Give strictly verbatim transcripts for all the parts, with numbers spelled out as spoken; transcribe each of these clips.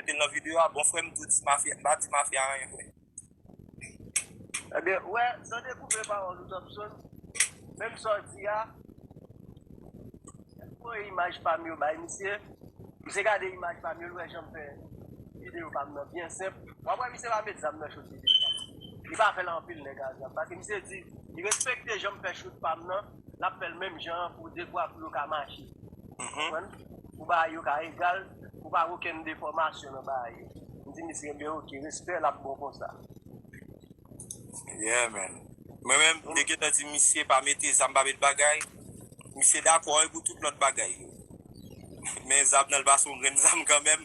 mete l nan videyo a, bon, frè m tou di mafya, m pa di mafya anyen, frè. Ebyen, ou wè, san dekoupe pawòl ou, Thompson, menm sa w di a, voye imaj pa m yo bay misye. Misye gade imaj pa m yo, l wè jan m fè videyo pa m nan byen senp. W ap wè misye pa met zam nan cho videyo pa m. Li pa fè l anpil nèg a zam. Paske misye di, li respekte jan m fè shoot pa m nan, l ap fè l menm jan an pou dekwa pou yo ka mache. Konprann? Pou bagay yo ka egal, pou pa gen okenn defòmasyon nan bagay yo. M di misye, ebyen, oke, respè, l ap bon konsa. Yeah, man. Mwen menm, m te gentan di misye pa mete zam, pa met bagay. Misye dakò wi pou tout lòt bagay yo. Men zam nan, l pase yon grenn zam kanmenm.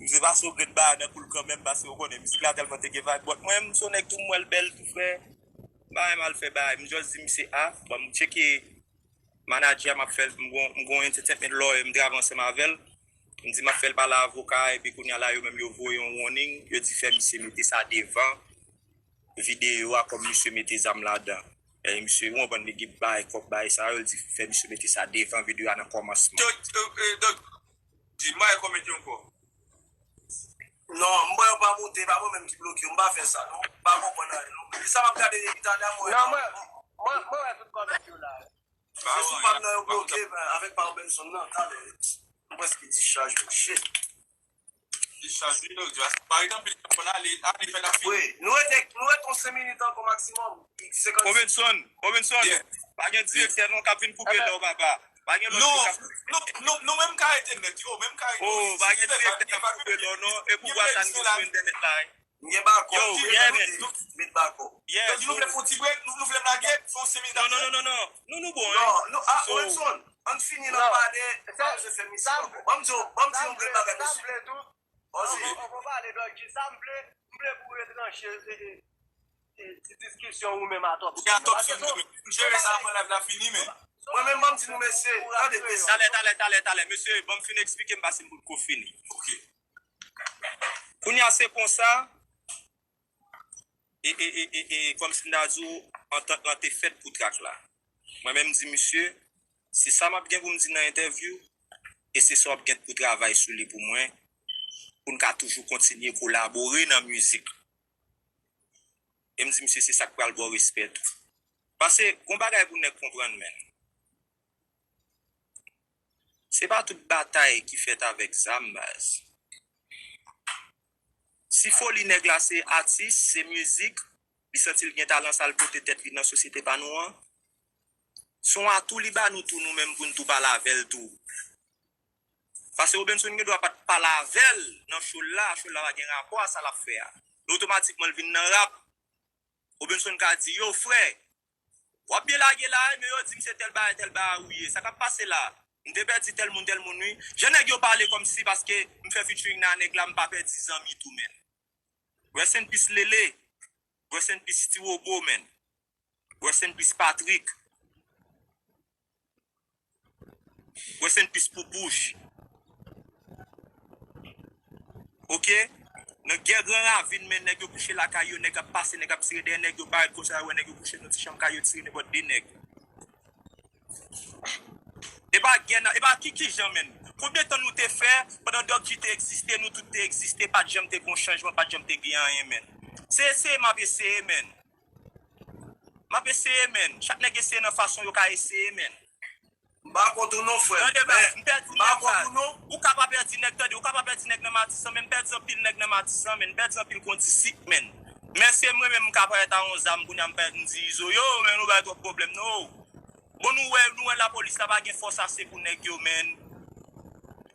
Misye pase yon grenn bagay nan kou l kanmenm, paske ou konnen, mizik la tèlman te gen vibe. But mwen, m se yon nèg tou, m wè l bèl tou, frè. M pa renmen al fè bagay. M just di misye, a, ban m tcheke manadjè a, m ap fè l, m gon, m gon entertainment lawyer, m travay ansanm avè l. M di m ap fè l pale avoka, epi kounye a la, yo menm yo voye yon warning, yo di fè misye mete sa devan videyo a kòm misye mete zam ladan. E misye, ou konprann, li gen bay kòb bay sa yo, li di fè misye mete sa devan videyo a nan kòmansman. Donk, donk, eh, donk, di, m bay kòmedi ankò. Non, m wè yo pa moute, pa mwen menm ki bloke yo, m pa fè sa, non. M pa konprann anyen, non. E sa m ap gade depi talè a, m wè. Non, mwen, mwen, mwen wè tout kòmedi yo la. Se sou pa m nan yo bloke, men, avèk pa Benson nan, talè. M prèske discharge, shit. Discharge, wi, dòk, di, pa egzanp, li t ap pran ale, ale fè l ap fini. Wi, nou rete, nou rete yon senk minit ankò maksimòm. Senkannsis. Robinson, Robinson, pa gen direktè non k ap vin koupe lè w, papa. Pa gen lòt moun k ap. Non, non, non, nou menm ka rete nèt, yo, menm ka rete. Oh, pa gen direktè k ap koupe lè w, non. E pou bwa sa n gen sou entènèt la, wi. M gen bakò. Yo, yeah, man. Met bakò. Yeah, donk, nou vle fè yon ti break, nou, nou vle lage, fè yon senk minit. Non, non, non, non, non. Nou, nou bon, wi. Non, non, a, Robinson, ann fini nan pale, pa bezwen fè misye ankò. Ban m di w, ban m di w yon grenn bagay, mesye. Vas-y. On, on, on va parler de qui ça me plaît, me plaît pour retrancher, eh, eh, eh, ti diskisyon ou menm a Top. Ou gen a Top Son, m jere sa apre live la fini, men. Mwen menm, ban m di nou, mesye, tande, mesye. Talè, talè, talè, talè. Mesye, ban m fin eksplike m, pase m bout kou fini. Ok. Kounye a, se konsa, e, e, e, e, e, kòmsi m ta di w, antant lan te fèt pou trak la. Mwen menm, m di misye, se sa m ap gen pou m di nan entèvyou, e se sa w ap gen pou travay sou li pou mwen, pou n ka toujou kontinye kolabore nan mizik. E m di misye, se sa k pral ba w respè tou. Paske, gon bagay pou nèg konprann, men. Se pa tout batay ki fèt avèk zam, baz. Si foli nèg la se atis, se mizik, li santi l gen talan sa, l pote tèt li nan sosyete pa nou an, se yon atou li ba nou tou, nou menm, pou n tou pale avè l tou. Paske Robinson gen dwa pa t pale avè l nan show l la, show l la pa gen rapò a sa l ap fè a. Men otomatikman, l vin nan rap. Robinson ka di, yo, frè, w ap byen lage la, men yo di m se tèl bagay, tèl bagay ou ye. Sa k ap pase la? M te pèdi tèl moun, tèl moun, wi. Jan nèg yo pale kòmsi paske m fè featuring nan nèg la, m pa pèdi zanmi tou, men. Rest in peace, Lele. Rest in peace, Ti Wobo, men. Rest in peace, Patrick. Rest in peace pou Bush. Ok? Nan gè Gran Ravin, men nèg yo kouche lakay yo, nèg ap pase, nèg ap tire dèyè nèg yo, parèt konsa, yo wè nèg yo kouche nan ti chanm kay yo, tire nenpòt de nèg. E pa gè nan, e pa ki, ki jan, men. Konbyen tan nou te fè, pandan Doc G te egziste, nou tout te egziste, pa t janm te gen chanjman, pa t janm te gen anyen, men. Se eseye m ap eseye, men. M ap eseye, men. Chak nèg eseye nan fason yo ka eseye, men. M pa kont ou non, frè. Tande, baz, m pèdi nèg, baz. Ou ka pa pèdi nèg, tande, ou ka pa pèdi nèg nan Matisan, men m pèdi anpil nèg nan Matisan, men m pèdi anpil kondisip, men. Men se mwen menm m ka parèt a yon zam kounye a m pèdi, m di Izo, yo, men nou bay twòp pwoblèm, non. Bon, nou wè, nou wè lapolis la pa gen fòs ase pou nèg yo, men.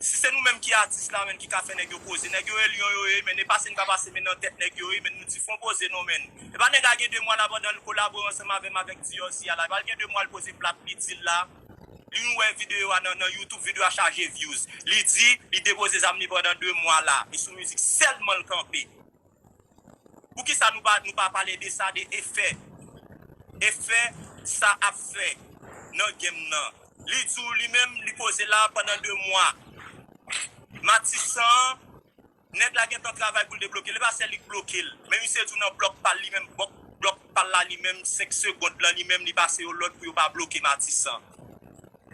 Si se nou menm ki atis la, men, ki ka fè nèg yo poze. Nèg yo e lyon yo ye, men, e pase n ka pase men nan tèt nèg yo ye, men, nou di fon poze non, men. E pa nèg la gen de mwa la pandan l kolabore ansanm avè m avèk Dior Sia la. E pa l gen de mwa l poze plat li di l la. Li nou wè videyo a nan, nan YouTube, videyo a chaje views. Li di, li depoze zam li pandan de mwa la. E sou mizik sèlman l kanpe. Poukisa nou pa, nou pa pale de sa, de efè? Efè sa ap fè nan game nan. Li di w li menm, li poze la pandan de mwa. Matisan, nèg la gentan travay pou l debloke l. E pa sèl li k bloke l. Men misye tou nan blòk pa l li menm, blòk, blòk pa l la li menm, senk segond lan li menm, li pase yo lòd pou yo pa bloke Matisan.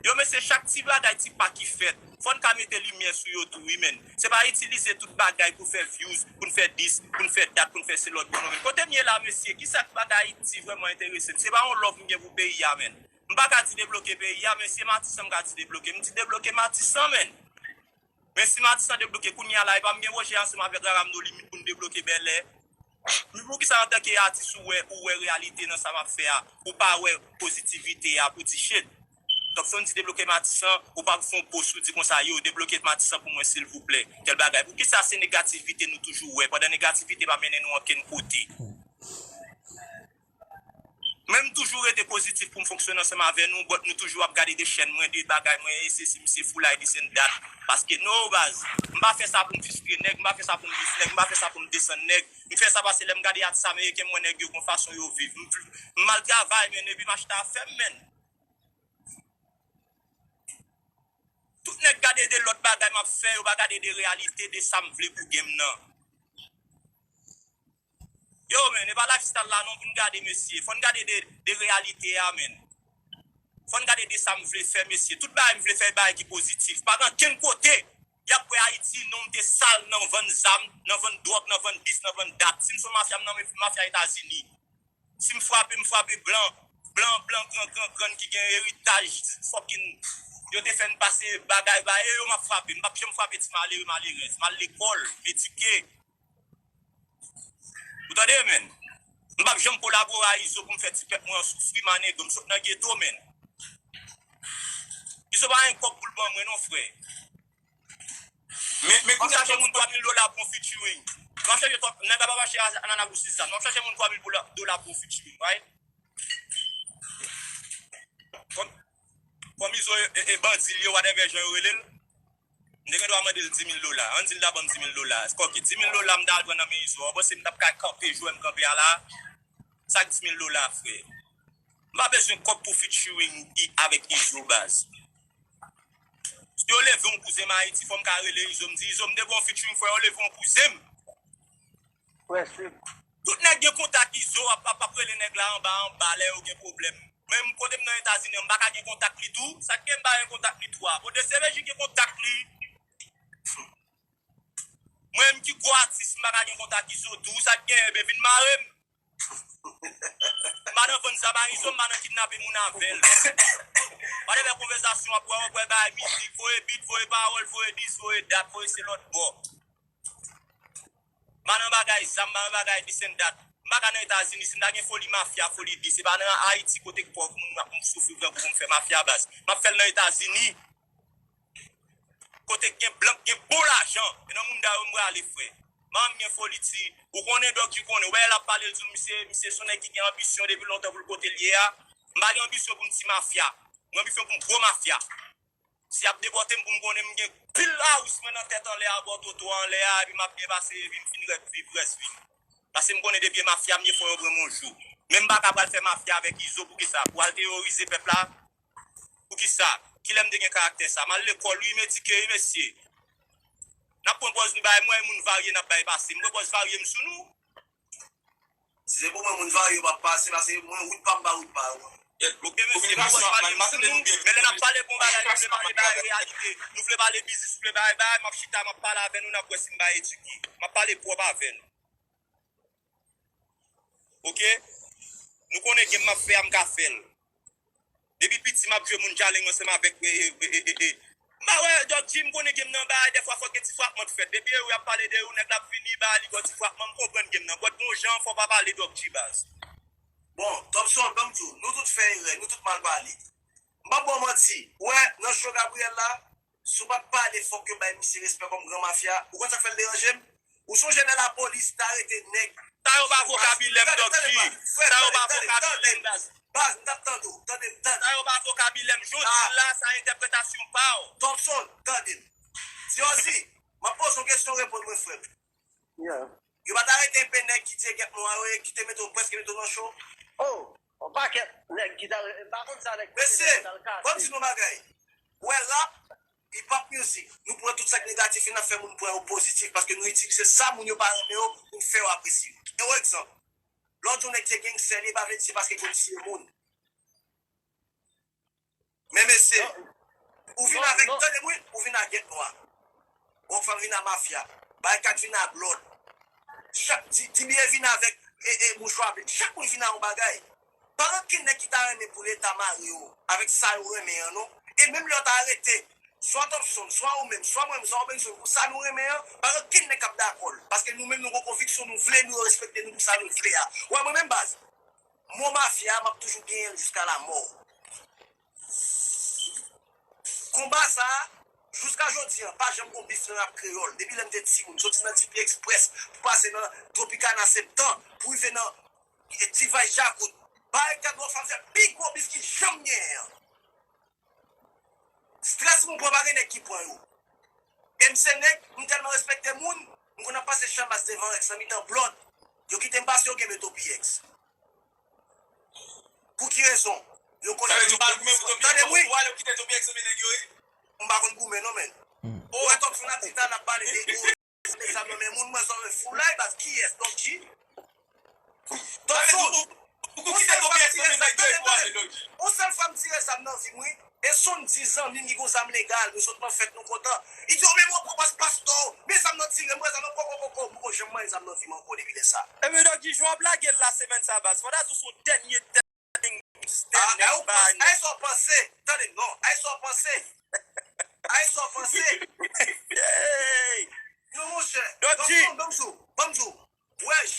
Yo, mesye, chak ti bagay, ti pa ki fèt, fò n ka mete limyè sou yo tou, wi, menn. Se pa itilize tout bagay pou fè views, pou n fè dis, pou n fè dat, pou n fè se lòt bò, non, menn. Kote m ye la, mesye, ki sa k bagay Ayiti vrèman enterese m? Se pa yon love m gen pou peyi a, menn. M pa ka di debloke peyi a, men se Matisan m ka di debloke. M di debloke Matisan, menn. Men si Matisan debloke kounye a la, e pa m gen pwojè ansanm avèk Rara m no limit pou n debloke Bèlè. Men poukisa antanke atis ou wè, ou wè reyalite nan sa m ap fè a, ou pa wè pozitivite a pou di shit. Thompson di debloke Matisan, ou pa fè yon post ou di konsa, yo, debloke Matisan pou mwen silvouplè, tèl bagay. Poukisa se negativite nou toujou wè, pandan negativite pa mennen nou ankenn kote? Men m toujou rete pozitif pou m fonksyone ansanm avè nou, but nou toujou ap gade de chèn mwen, de bagay mwen, e se si misye foulay, this and that. Paske no, baz, m pa fè sa pou m fristre nèg, m pa fè sa pou m dis nèg, m pa fè sa pou m desann nèg. M fè sa paske lè m gade atis ameriken, m wè nèg yo gon fason yo viv. M, m mal travay, men epi m achte afè m, menn. Tout nèg gade de lòt bagay m ap fè, yo pa gade de reyalite de sa m vle pou game nan. Yo, men, e pa lifestyle la non pou n gade, mesye. Fò n gade de, de reyalite a, men. Fò n gade de sa m vle fè, mesye. Tout bagay m vle fè, e bagay ki pozitif. Pa gen ankenn kote y ap wè Ayiti, non m te sal nan vann zam, nan vann dwòg, nan vann dis, nan vann dat. Si m se yon mafya, m nan men mafya Etazini. Si m frape, m frape blan. Blan, blan, gran, gran, gran ki gen eritaj fucking. Yo te fè n pase bagay ba e yo m ap frape. M p ap janm frape ti malere, malerèz. M al lekòl, m edike. Ou tande, menn? M p ap janm kolabore a Izo pou m fè ti pèp mwen an soufri, manego. M sot nan geto, menn. Izo pa gen kòb pou l ban mwen, non, frè. Men, men kounye a, chache moun twa mil dola pou yon featuring. M ap chache twa, nèg la pa mache a, anana pou sis zam. M ap chache moun twa mil dola, dola pou yon featuring, right? Kòm, kòm Izo e, e, e bandi l ye, whatever jan yo rele l, m te gen dwa mande l di mil dola. Ann di l ta ban m di mil dola. Kòki, di mil dola m ta al pran nan men Izo. Ou panse m t ap ka kanpe jan m kanpe a la? Sa k di mil dola, frè? M pa bezwen kòb pou featuring i-, avèk Izo, baz. Si yo leve yon kouzen m Ayiti, fò m ka rele Izo, m di, "Izo, m te ba w featuring, fò yo leve yon kouzen m." Prèske. Tout nèg gen kontak Izo, ap, ap, ap rele nèg la anba, anba, lè yo gen pwoblèm. Men m kote m nan Etazini an, m pa ka gen kontak li tou. Sa k gen m pa gen kontak li tou a? Bon, D C B J gen kontak li. Mwen menm ki gwo atis, m pa ka gen kontak Izo tou. Sa k gen, ebyen vin mare m. M pa nan vann zam a Izo, m pa nan kidnape moun avè l. Pa de fè konvèsasyon, ap wè, ap wè bagay mizik, voye bit, voye pawòl, voye dis, voye dat, voye se lòt bò. M pa nan bagay zam, m pa nan bagay this and that. M pa ka nan Etazini, si m ta gen foli mafya, foli dis, se pa nan Ayiti kote k pòv moun ap soufri grangou pou m fè mafya baz. M ap fè l nan Etazini. Kote k gen blan, k gen bon lajan. E nan munda yo m prale, frè. Manman m gen foli ti. Ou konnen Dòk G konnen. Ou wè l ap pale l di w misye, misye se yon nèg ki gen anbisyon depi lontan pou l kote l ye a. M pa gen anbisyon pou m ti mafya. Mwen anbisyon pou m gwo mafya. Si y ap depòte m pou m konnen m gen pil house mwen nan tèt anlè a, bò toto anlè a, epi m ap byen pase, epi m fin rèd viv rès vi m. Paske m konnen depi e mafya m ye, fò yo pran m yon jou. Men m pa ka pral fè mafya avèk Izo, poukisa? Pou al teyorize pèp la? Poukisa? Kilè m te gen karaktè sa? M al lekòl wi, m edike wi, mesye. N ap pran pòz nou bay, mwen, moun varye n ap bay pase. M pran pòz varye m sou nou? Si se pou mwen, moun varye yo p ap pase, paske mwen, wout pa m pa wout pa yo. Ok, mesye, m ap pale m sou nou, men lè n ap pale bon bagay, nou vle pale bagay reyalite, nou vle pale biznis, nou vle pale bagay, m ap chita, m ap pale avè nou, n ap wè si n pa edike. M ap pale pwòp avè nou. Ok? Nou konnen game m ap fè a, m ka fè l. Depi piti, m ap jwe moun jaleng ansanm avèk, e, e, e, e, e. M pa wè, Dòk G, m konnen game nan bay, dèfwa fòk gen ti frapman k fèt. Depi e ou y ap pale de ou, nèg la ap vini, bay li gwo ti frapman, m konprann game nan. But gon jan, fò w pa pale Dòk G baz. Bon, Thompson, ban m di w, nou tout fè erè, nou tout mal pale. M p ap ba w manti. Ou wè, nan show Gabriel la, si w pa t pale, fòk yo bay misye respè kòm gran mafya. Ou konn sa k fè l deranje m? Ou sonje lè lapolis t arete nèg. Sa yo pa vokabilè m, Dòk G. Sa yo pa vokabilè m, baz. Baz, m t ap tande w. Tande m, tande. Sa yo pa vokabilè m. Jodi la, sa entèpretasyon pa w. Thompson, tande m. Tiyozi, m ap poze w kesyon, reponn mwen, frè m. Yo pa t arete enpe nèg ki di e gèp nwa yo ye, ki te mete w, prèske mete w nan cho? Oh, yon pakèt nèg ki t al, m pa konn sa nèg. Mesye, ban m di nou yon bagay. Ou wè rap, hip hop music, nou pran tout sa k negatif, e n ap fè moun pran yo pozitif, paske nou itilize sa moun yo pa renmen yo pou n fè yo apresye yo. Yon egzanp, lè w di yon nèg se gangster li, e pa vle di se paske l konn tiye moun. Men mesye, Ou vin avèk, tande m wi, ou vin a gèt nwa. Rockfam vin a mafya. Barikad vin a blòd. Chak, Di- Dibiye vin avèk e, e, mouchwa ble. Chak moun vin a yon bagay. Pa gen okenn nèg ki ta renmen pou Leta mare yo avèk sa yo renmen an, non. E menm lè yo ta arete, swa Topson, swa ou menm, swa mwen menm, swa Robinson, pou sa nou renmen an, pa gen okenn nèg k ap dakò l. Paske nou menm, nou gen konviksyon, nou vle, nou respekte nou pou sa nou vle a. Ou wè, mwen menm, baz, mo mafya, m ap toujou genyen l jiska lamò. Konba sa a, jiska jodi a, pa janm gon bif nan rap kreyòl. Depi lè m te timoun, soti nan Ti Pye Express, pou pase nan Tropicana Septan, pou rive nan, e, T-Vice Djakout. Barikad Rockfam fè pi gwo bif ki janm genyen an. Strès moun pran, pa gen nèg ki pran yo. E m se nèg, m tèlman respekte moun, m konn ap pase Chanmas devan Rex nan mitan blòd. Yo kite m pase, yo gen Toby X. Pou ki rezon? Yo konnen. Sa vle di w pa l goumen pou Toby X, tande m wi. Ou ale w kite Toby X nan men nèg yo wi. M pa konn goumen non, men. Ou wè Topson ap di ta n ap pale de ou, mezanmi, men moun mwen zòrèy foulay, baz, kiyès? Donk, G. Donk, ou kite Toby X nan men nèg yo pou ale, Donk G. Yon sèl fwa m tire zam nan vi m, wi. E se yon zanmi m ki gon zam legal, nou sot nan fèt, nou kontan. Li di, "O, men mwen pran pas pastò, men zam nan tire, m pran zam nan, kòkòkòkò, m poko janm manyen zam nan vi m ankò depi lè sa." Ebyen, Donk G, jan w ap lage l la semèn sa, baz, fò ta di w se yon dènye tèt. Ah, ah, ou panse, ay sa w panse. Tande, non, ay sa w panse. Ay sa w panse. Hey! Non, monchè. Donk G, Donk G,